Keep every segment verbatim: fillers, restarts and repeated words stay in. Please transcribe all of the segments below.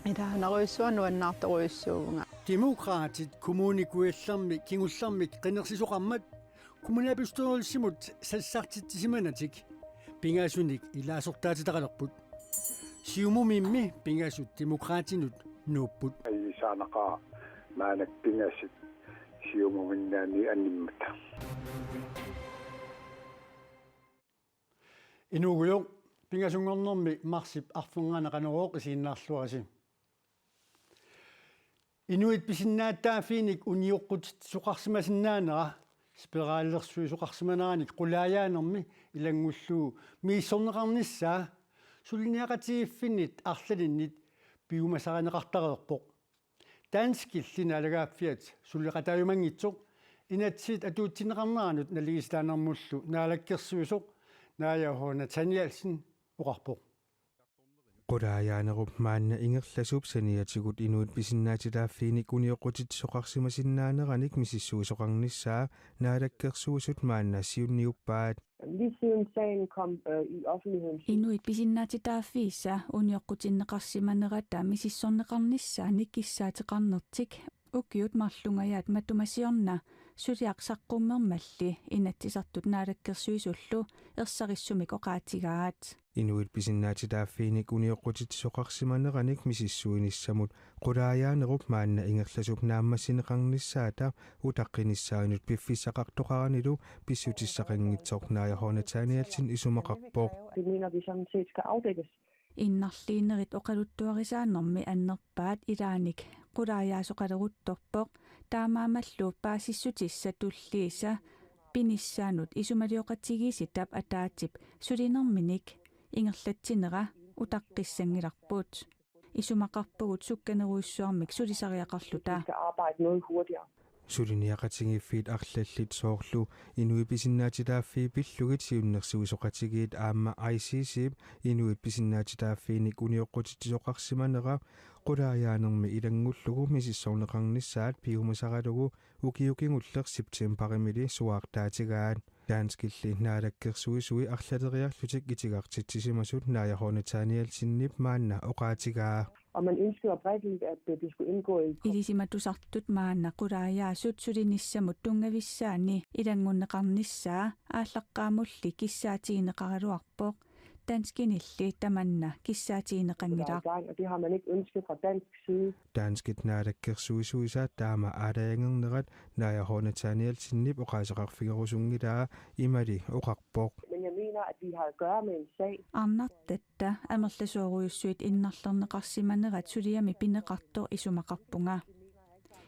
Ilaanerujussuaq nuannaartorujussuuvunga. Demokraatit Kommune Kujallermi kingullermik qinersisoqarmat kommunalbestyrelsimut sassartitsisimanatik pingasunik ilaasortaatitaqalerput. Siumumimmi pingasut Demokraatinut nuupput. Ajuusaarnaqaaq maannakkut pingasut Siumuminnaanniit animmat. Inuugujoq, pingasunngornermi marsip arfernganni Qanorooq isiginnaarluarisi. Inuit pisinnaatitaaffiinik unioqqutitsisoqarsimasinnaanera spiralersuisoqarsimaneranik qulaajaanermi ilanngullugu misissorneqarnissaa suliniaqatigiiffinnit arlalinnit piumasarineqartareerpoq. Danskilli naalagaaffiat suleqataajumanngitsoq inatsit atuutsinneqarneranut naligiissitaanermullu naalakkersuisoq Naaja H. Nathanielsen oqarpoq. Qulaajaanerup maanna ingerlasup saniatigut inuit pisinnaatitaaffiinik unioqqutitsisoqarsimasinnaaneranik misissuisoqarnissaa naalakkersuisut maanna siunniuppaat. Lige siden sagen kom øh, i offentligheden. Inuit pisinnaatitaaffiisa unioqqutinneqarsimanerata misissorneqarnissaanik kissaateqarnertik ukiut marlungajaat matuma siorna suliaq saqqummermalli Inatsisartut Naalakkersuisullu ersarissumik oqaatigaat. Inuit pisinnaatitaaffiinik unioqqutitsisoqarsimaneranik misissuinissamut qulaajaanerup maanna ingerlasup naammassineqarnissaata utaqqinissaanut piffissaqartoqaranilu pissutissaqanngitsoq Naaja H. Nathanielsen isumaqarpoq. Det mener vi sådan set skal afdækkes. Innarliinerit oqaluttuarisaanermi annerpaat ilaanik qulaajaasoqaleruttorpoq, taamaammallu paasissutissat tulliisa pinissaanut isumalioqatigiissitap ataatsip sulinerminik ingerlatsinera utaqqissanngilarput. Isumaqarpugut sukkanerujussuarmik sulisariaqarluta. Vi skal arbejde noget hurtigere. Suliniaqatigiiffiit arlallit soorlu inuit pisinnaatitaaffiit pillugit siunnersuisoqatigiit aamma I C C-p inuit pisinnaatitaaffiinik unioqqutitsisoqarsimanera qulaajaanermi ilanngullugu misissorneqarnissaat piumasaralugu ukioq kingulleq septembarimili suaartaatigaat. Danskilli naalakkersuisui arlaleriarlutik itigartitsisimasut Naaja H. Nathanielsenip maanna oqaatigaa. Og man ønskede oprindeligt, at øh, det skulle indgå i Ilisimatusartut maanna qulaajaasut sulinissamut tunngavissaanni ilanngunneqarnissaa aallaqqaammulli kissaatigineqaraluarpoq. Danskinilli tamanna kissaatigineqanngilaq. Gang, og det har man ikke ønsket fra dansk side. Danskit naalakkersuisuisa taama aalajangernerat Naaja H. Nathanielsenip oqaaseqarfigerusunngilaa, imali oqarpoq. Men jeg mener, at vi har at gøre med en sag. Arnartatta amerlasoorujussuit innarlerneqarsimanerat suliami pineqartoq isumaqarpunga.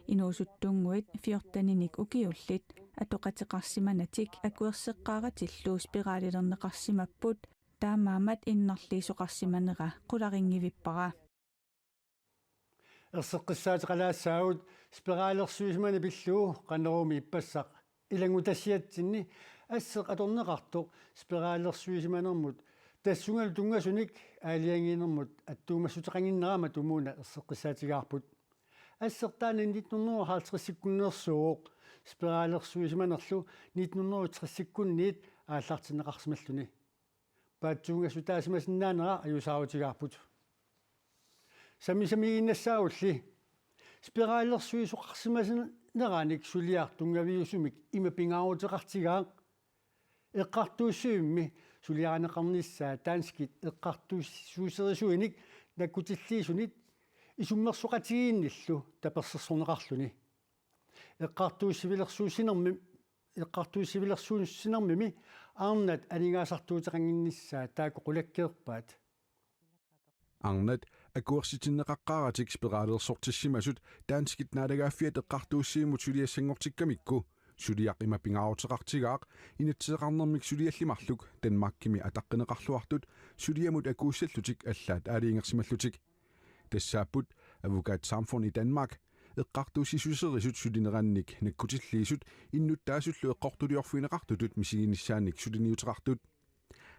Inuusuttunnguit fjorteninik ukiullit atoqateqarsimanatik akuerseqqaaratillu spiralilerneqarsimapput, taamaammat innarliisoqarsimanera qularinngivippara. Erseqqissaateqalaassaagut spiralersuisimaneq pillugu Qanoroormi ippassaq ilanngutassiatsinni asseq atorneqartoq spiralersuisimanermut tassungalu tunngasunik aalajangiinermut attuumassuteqannginnera matumuuna erseqqissaatigaarput. Asseq taanna nitten hundrede og halvtredsikkunneersuuvoq, spiralersuisimanerlu nitten hundrede og tresikkunniit aallartinneqarsimalluni. Paatsuungassutaasimasinnaanera ajuusaarutigaarput. Sammisamiiginnassaagulli spiralersuisoqarsimasineranik suliaq tunngaviusumik ima pingaaruteqartigaaq: eqqartuussivimmi suliarineqarnissaa danskit eqqartuussisuuserisuinik nakkutilliisunit isummersoqatigiinnillu tapersersorneqarluni. Eqqartuussivilersuussinermi, eqqartuussivilersuussinermimi arnat aningaasartuuteqannginnissaat taakku qulakkeerpaat. Arnat akuersitinneqaqqaaratik spiralersortissimasut danskit naalagaaffiat eqqartuussivimut suliassanngortikkamikku suliaq ima pingaaruteqartigaaq inatsiseqarnermik suliallit marluk Danmarkimi ataqqineqarluartut suliamut akuussallutik allaat aalajangersimallutik. Tassaapput Advokatsamfund i Danmark, eqqartuussisuuserisut sulinerannik nakkutilliisut innuttaasullu eqqortuliorfigineqartutut misiginissaannik suliniuteqartut.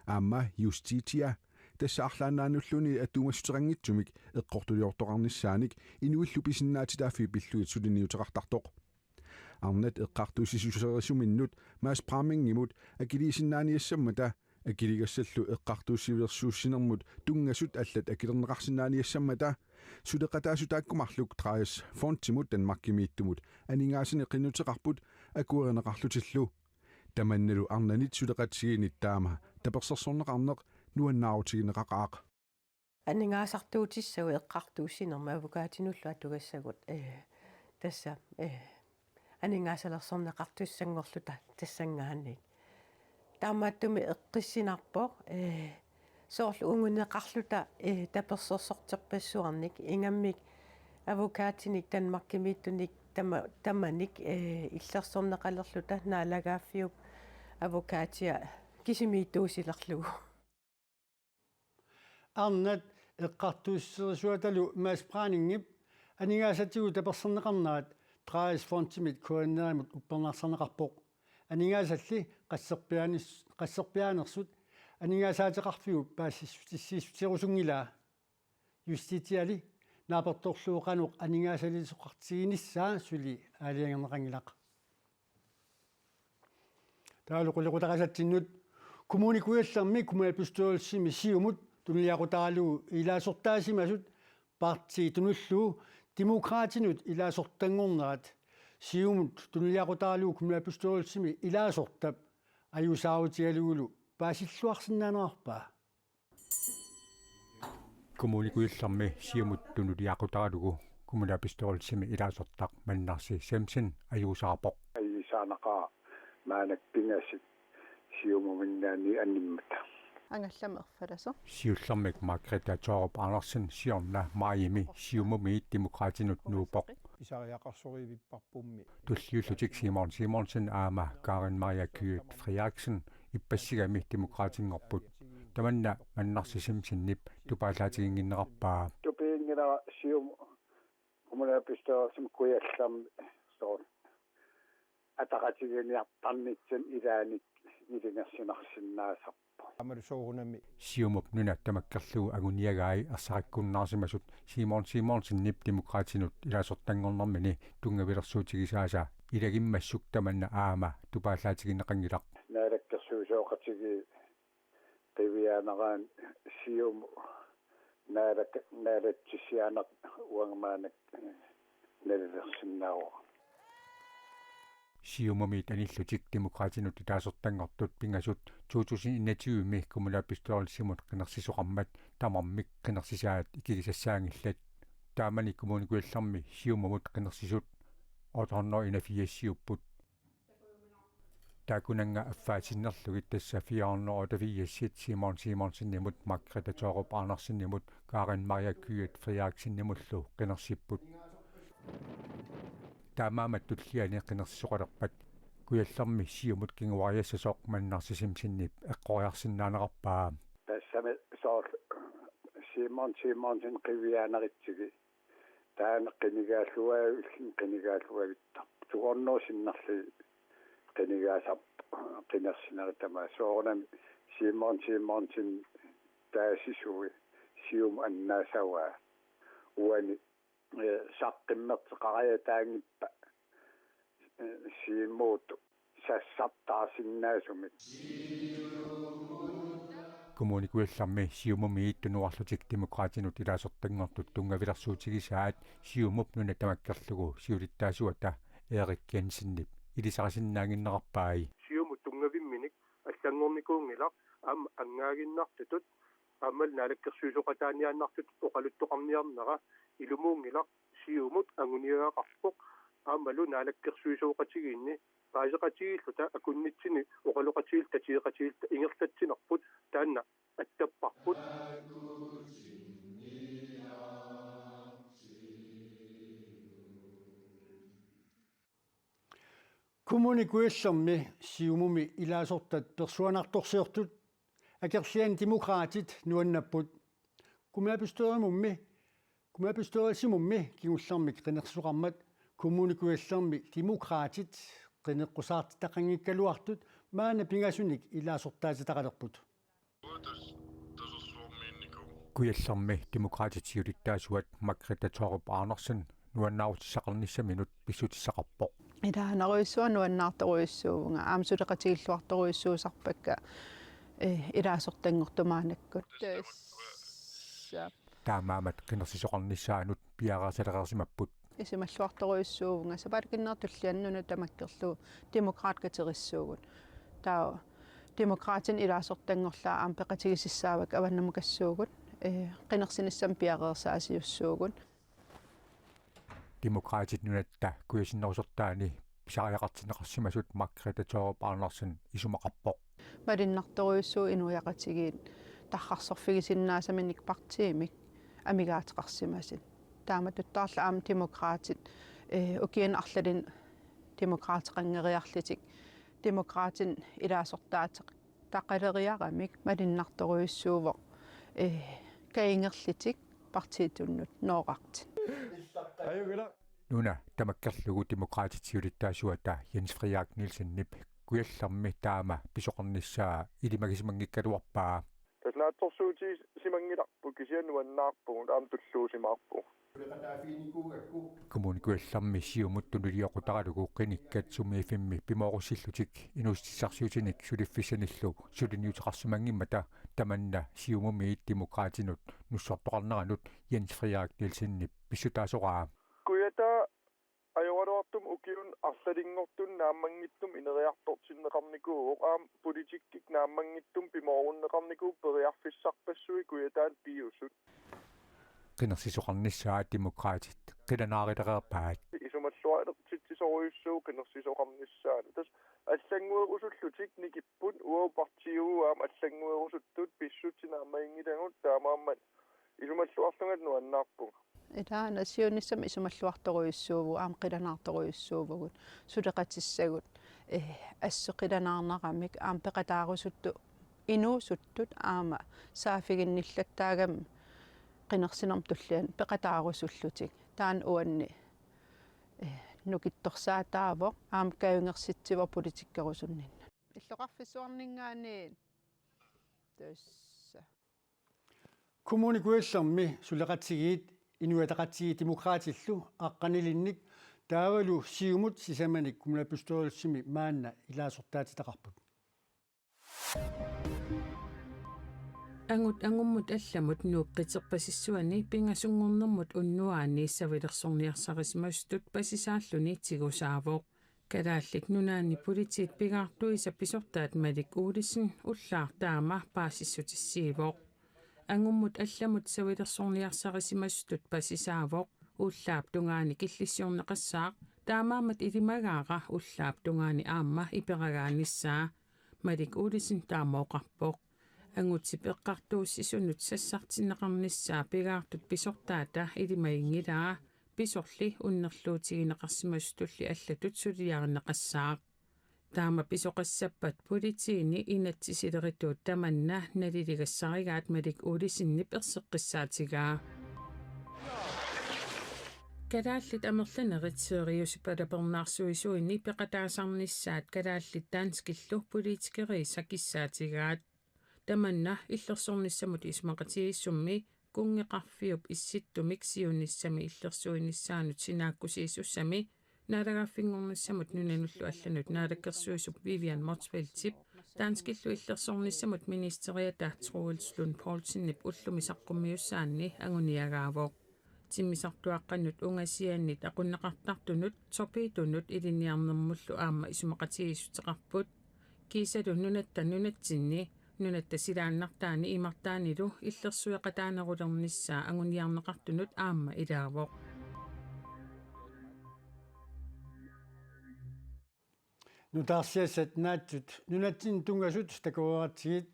Aamma Justitia, tassa arlaannaannulluunniit attuumassuteqanngitsumik eqqortuliortoqarnissaanik inuillu pisinnaatitaaffiit pillugit suliniuteqartartoq. Arnat eqqartuussisuuserisuminnut Mads Brammingimut akiliisinnaaniassammata Akiligassallu eqqartuussivilersuussinermut tunngasut allat akilerneqarsinnaaniassammata suleqataasut taakku marluk Trædes Fondimut Danmarkimiittumut aningaasanik qinnuteqarput akuerineqarlutillu. Tamannalu arnanit suleqatigiinnit taama tapersersorneqarneq nuannaarutigineqaqaaq. Aningaasartuutissagut eqqartuussinermi avukaatinullu atugassagut, eh, tassa, eh, aningaasalersorneqartussanngorluta tassanngaanniit. Taamaattumik eqqissinarpoq, eh, soorlu unguneqarluta, eh, tapersersorterpassuarnik ingammik avukaatinik Danmarkimiittunik tama-, tamanik, eh, illersorneqalerluta naalagaaffiup avukaatia kisimiittuusilerlugu. Arnat eqqartuussisorisuatalu Mads Brandingip aningaasatigut taperserneqarnerat Trædes Fondimit K N R-imut uppernarsarneqarpoq. Aningaasalli qasserpiaanis-, qasserpiaanersut aningaasaateqarfiup paasissutissiissuterusunngilaa. Justitiali naapertorlugu qanoq aningaasaliisoqartiginissaa suli aalajangerneqanngilaq. Taavalu qulequtaqasatsinnut. Kommune Kujallermi kommunalbestyrelsimi Siumut tunuliaqutaralugu ilaasortaasimasut partii tunullugu Demokraatinut ilaasortanngornerat Siumut tunuliaqutaralugu kommunalbestyrelsimi ilaasortap ajuusaarutigalugulu paasilluarsinnaanerarpaa. Kommune Kujallermi Siumut tunuliaqutaralugu kommunalbestyrelsimi ilaasortaq Mannarsi Simsen ajuusaarpoq. Ajuusaarnaqaaq maannakkut pingasut Siumumiinnaanniit animmat. Angallamik erfalasoq. Siullermik Margrethe Thorup Andersen siorna maajimi Siumumiit Demokraatinut nuuppoq. Pisariaqarsorivipparpummi. Tulliullutik Simon Simonsen aamma Karen Maria Kyed Frederiksen ippassigami Demokraatinngorput. Tamanna Mannarsi Simsenip tupaallaatiginnginnerarpaa. Tupiinngilara Siumut kommunalbestyrelsimi Kujallermi soorlu ataqatigiinniartarnitsinni ilaanni ilinersinarsinnaasarpoq. Aammalu soorunami. Siumup nuna tamakkerlugu anguniagai ersarakkunnaarsimasut Simon Simonsenip Demokraatinut ilaasortanngornermini tunngavilersuutigisaasa ilagimmassuk tamanna aamma tupaallaatigineqanngilaq. Naalakkersuisooqatigiit qiviaaneraanni Siumut naalak-, naalatsissiaanera uanga maannakkut nalilersinnaavara. Siumumiit anillutik Demokraatinut ilaasortanngortut pingasut to tusind enogtyve-mi kommunalbestyrelsimut qinersisoqarmat tamarmik qinersisaat ikigisassaanngillat. Taamani Kommune Kujallermi Siumumut qinersisut otte hundrede enogfirs-iupput. Taakkunannga affaa sinnerlugit, tassa fire hundrede otteogfirs-it Simon Simonsenimut, Margrethe Thorup Andersenimut, Karen Maria Kyed Frederiksenimullu qinersipput. Taamaammat tulliani qinersisoqalerpat Kujallermi Siumut kinguariassasoq Mannarsi Simsenip eqqoriarsinnaanerarpaa. Tassami soorlu Simon Simonsen qiviaaneritsigu. Taanna qinigaalluavillugu qinigaalluavittarpoq. Tukornoo sinnerlugit qinigaasarpoq qinersinerit tamaasa. Soorunami Simon Simonsen taasisui Siumut annaasavaa. Uani, eh, saqqummerteqariataanngippat, eh, Siumuutut sassartaarsinnaasumik. Kommune Kujallermi Siumumiit tunuarlutik Demokraatinut ilaasortanngortut tunngavilersuutigisaat Siumup nuna tamakkerlugu siulittaasuata Erik Jensenip ilisarisinnaannginnerarpai. Siumut tunngavimminik allanngornikuunngilaq aamma angaaginnartutut aammalu naalakkersuisooqataaniaannartutut oqaluttoqarniarnera. Ilumuunngilaq Siumut anguniagaqarpoq aammalu naalakkersuisooqatigiinni paaseqatigiilluta akunnitsinni oqaloqatigiilluta tatigeqatigiilluta ingerlatsinerput taanna attapparput. Kommune Kujallermi Siumumi ilaasortat persuanartorsiortut akerlianik Demokraatit nuannapput. Kommunalbestyrelsimummi, kommunalbestyrelsimummi kingullermik qinersisoqarmat Kommune Kujallermi Demokraatit qineqqusaartitaqanngikkaluartut maanna pingasunik ilaasortaatitaqalerput. Kujallermi Demokraatit siulittaasuat Margrethe Thorup Andersen nuannaarutissaqarnissaminut pissutissaqarpoq. Ilaasorujussuaq nuannaartorujussuuvunga, aamma suleqatigilluartorujussuusarpakka. Eh, ilaasortanngortut maannakkut. Tassa. Taamaammat qinersisoqarnissaanut piareersalereersimapput. Isumalluartorujussuuvunga, sapaatip-akunneri tulliani nuna tamakkerlugu Demokraatit katersuugut. Taava Demokraatinut ilaasortanngorlugit aamma peqatigisassaavakka avannamukassuugut. Eh, qinersinissamut piareersaasiussuugut. Demokraatit nunatta kujasinnerusortaani pisariaqartinneqarsimasut Margrethe Thorup Andersen isumaqarpoq. Malunnartorujussuuvoq inuiaqatigiit tarrarsorfigisinnaasaminik partiimik amigaateqarsimasut. Taamatuttaarlu aamma Demokraatit, eh, ukiuni arlalinni Demokraateqanngeriarlutik Demokraatinut ilaasortaateq- taqaleriaramik malunnartorujussuuvoq, eh, kajunngerlutik partiitunnut nooqqartut. Nuna tamakkerlugu Demokraatit siulittaasuata Jens Frederik Nielsenip Kujallermi taama pisoqarnissaa ilimagisimanngikkaluarpaa. Tassa naatsorsuutigisimanngilarput kisianni nuannaarpugut aamma tulluusimaarpugut. Kommune Kujallermi Siumut tunuliaqutaralugu qinikkat sumiiffimmi pimoorussillutik inuussutissarsiutinik suliffissanillu suliniuteqarsimanngimmata tamanna Siumumiit Demokraatinut nussortoqarneranut Jens Frederik Nielsenip pissutaasoraa. Kujataa ajoraluartumik ukiuni arlalinngortuni naammanngitsumik ineriartortinneqarnikuuvoq aamma politikkikkut naammanngitsumik pimoorunneqarnikuupput periarfissarpassuit Kujataani piusut. Qinersisoqarnissaa Demokraatit qilanaarilereerpaat. Isumalluartitsisorujussuuvoq qinersisoqarnissaanut. Tassa allannguerusullutik nikipput uagut partiiugut aamma allannguerusuttut pissutsit naammaginngilagut taamaammat isumalluarlunga nuannaarpunga. Ilaana siunissami isumalluartorujussuuvugut aamma qilanaartorujussuuvugut suleqatissagut, eh, assut qilanaarnaramik aamma peqataarusuttut inuusuttut aamma saaffiginnillattaagami qinersinermut tulliani peqataarusullutik. Taanna uanni, eh, nukittorsaataavoq aamma kajunngersitsivoq politikkerusunninnut. Illoqarfissuarninngaanniit tassa. Kommune Kujallermi suleqatigiit Inuit Ataqatigiit Demokraatillu aqqanilinnik taavalu Siumut sisamanik kommunalbestyrelsimi maanna ilaasortaatitaqarput. Angut angummut allamut Nuup qiterpasissuani pingasunngornermut unnuaani savilersorniarsarisimasutut pasisaalluni tigusaavoq. Kalaallit Nunaanni Politiit pigaartuisa pisortaat Malik Olesen ullaaq taama paasissutissiivoq. Angummut allamut savilersorniarsarisimasutut pasisaavoq. Ullaap tungaani killissiorneqassaaq, taamaammat ilimagaara ullaap tungaani aamma iperagaanissaa. Malik Olesen taama oqarpoq. Angutsip eqqartuussisunut sassartinneqarnissaa pigaartut pisortaata ilimaginngilaa, pisorli unnerluutigineqarsimasutulli allatut suliarineqassaaq. Taama pisoqassappat politiini inatsisilerituut tamanna naliligassarigaat Malik Olesenip erseqqissaatigaa. Kalaallit amerlanerit Siriusip alapernaarsuisuini peqataasarnissaat kalaallit danskillu politikeriisa kissaatigaat. Tamanna illersornissamut isumaqatigiissummi kunngeqarfiup issittumik siunissami illersuinissaanut sinaakkusiisussami naalagaaffinngornissamut nunanullu allanut naalakkersuisup Vivian Motzfeldtip danskillu illersornissamut ministeriata Troels Lund Poulsenip ullumi saqqummiussaanni anguniagaavoq. Timmisartuaqqanut ungasiannit aqunneqartartunut torpedonut ilinniarnermullu aamma isumaqatigiissuteqarput. Kiisalu nunatta nunatsinni nunatta silaannartaani imartaanilu illersueqataanerulernissaa anguniarneqartunut aamma ilaavoq. Nutaarsiassat naatsut nunatsinni tunngasut takoreeratsigit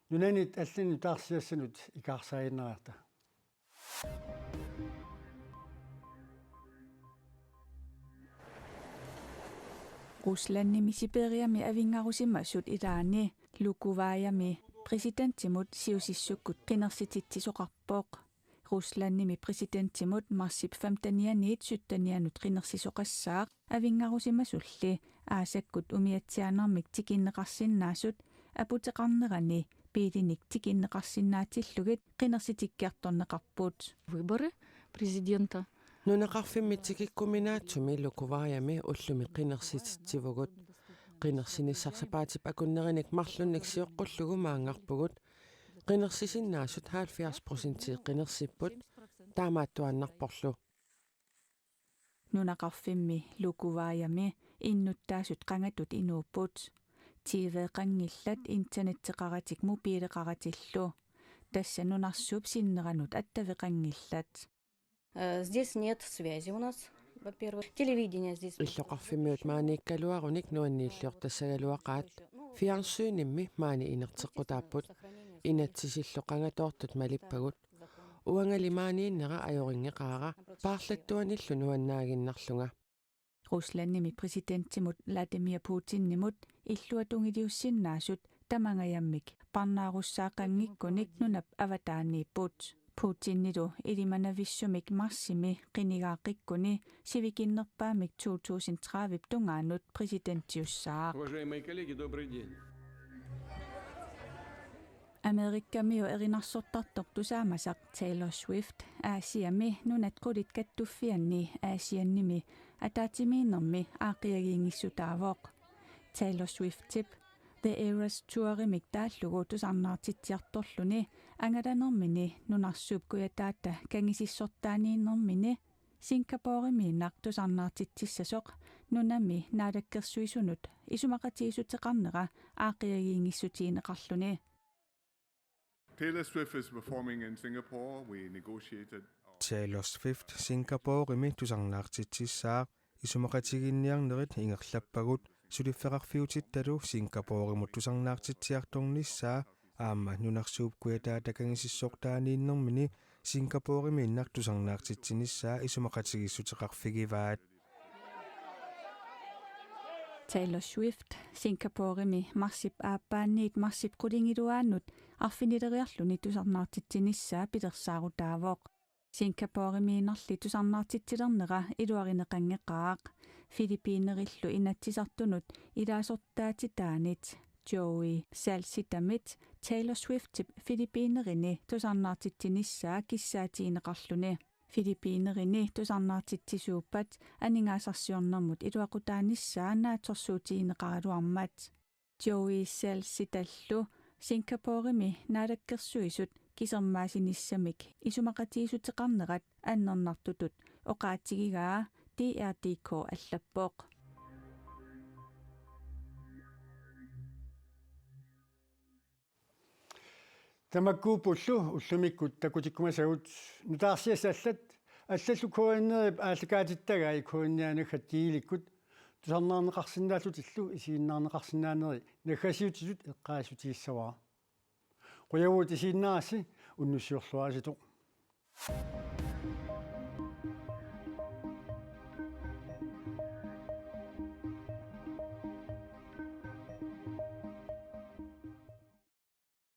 nunanit allanit nutaarsiassanut ikaarsaarinnariarta. Ruslandimi Sibiriami avinngarusimasut ilaanni Lukuvajami præsidentimut siusissukkut qinersititsisoqarpoq. Ruslandimi præsidentimut marsip femtenianiit syttenianut qinersisoqassaaq avinngarusimasulli aasakkut umiatsiaanermik tikinneqarsinnaasut aputeqarnerani biilinik tikinneqarsinnaatillugit qinersitikkiartorneqarput. Выборы президента. Nunaqarfimmi tikikkuminaatsumi Lukuvajami ullumi qinersititsivugut. Qinersinissaq sapaatip akunnerinik marlunnik sioqqullugu maanngarpugut. Qinersisinnaasut halvfjerds procenti qinersipput, taamaattuaannarporlu. Nunaqarfimmi Lukuvaajami innuttaasut qangatut inuupput. T V-qanngillat, internetteqaratik mobileqaratillu. Tassa nunarsuup sinneranut attaveqanngillat. Э, здесь нет связи у нас, во-первых. Телевидение здесь. Illoqarfimmiut maaniikkaluarunik nuanniilliortassagaluaqaat. Fjernsynimmi maani inerteqqutaapput. Inatsisillu qangatoortut malippagut. Uangali maaniinnera ajorinngeqaara, paarlattuanillu nuannaaginnarlunga. Ruslandimi præsidentimut Vladimir Putinimut illuatungiliussinnaasut tamangajammik parnaarussaaqqanngikkunik nunap avataaniipput. Putinilu ilimanavissumik marsimi qinigaaqikkuni sivikinnerpaamik to tusind tredive tungaanut præsidentiussaaq. Уважаемые коллеги, добрый день. Amerikamiu erinarsortartoq tusaamasaq Taylor Swift Aasiami nunat qulit kattuffianni Aasiannimi ataatsimiinnermi aaqqiagiinngissutaavoq. Taylor Swiftip The Eras Tourimik taallugu tusarnaartitsiartorluni angalanermini nunarsuup kujataata kangisissortaaniinnermini Singaporemiinnaq tusarnaartitsissasoq nunami naalakkersuisunut isumaqatigiissuteqarnera aaqqiagiinngissutigineqarluni. Taylor Swift is performing in Singapore. We negotiated. Taylor Swift Singaporemi tusarnaartitsissaaq, isumaqatigiinniarnerit ingerlappagut, suliffeqarfiutittalu Singaporemut tusarnaartitsiartornissaa aamma nunarsuup kujataata kangisissortaaniinnermini Singaporemiinnaq tusarnaartitsinissaa isumaqatigiissuteqarfigivaat. Taylor Swift Singaporemi marsip aappaanniit marsip qulingiluaanut arfinileriarluni tusarnaartitsinissaa pilersaarutaavoq. Singaporemiinnarli tusarnaartitsilernera iluarineqanngeqaaq. Filippiinerillu inatsisartunut ilaasortaatitaanit Joey Salcitamit Taylor Swiftip Filippiinerini tusarnaartitsinissaa kissaatigineqarluni. Filippiinerini tusarnaartitsisuuppat aningaasarsiornermut iluaqutaanissaa naatsorsuutigineqaraluarmat. Joey Salcitallu Singaporemi naalakkersuisut kisermaasinissamik isumaqatigiissuteqarnerat annernartutut oqaatigigaa D R D K allappoq. Tamakkuuppullu ullumikkut takutikkumasagut. Nutaarsiassat allat, allallu K N R-ip aallakaatittagai K N R-i naggat T L-ikkut tusarnaarneqarsinnaallutillu isiginnaarneqarsinnaaneri naggasiutitut eqqaassutigissavara. Qujanaq isiginnaarassi, unnussiorluarisi.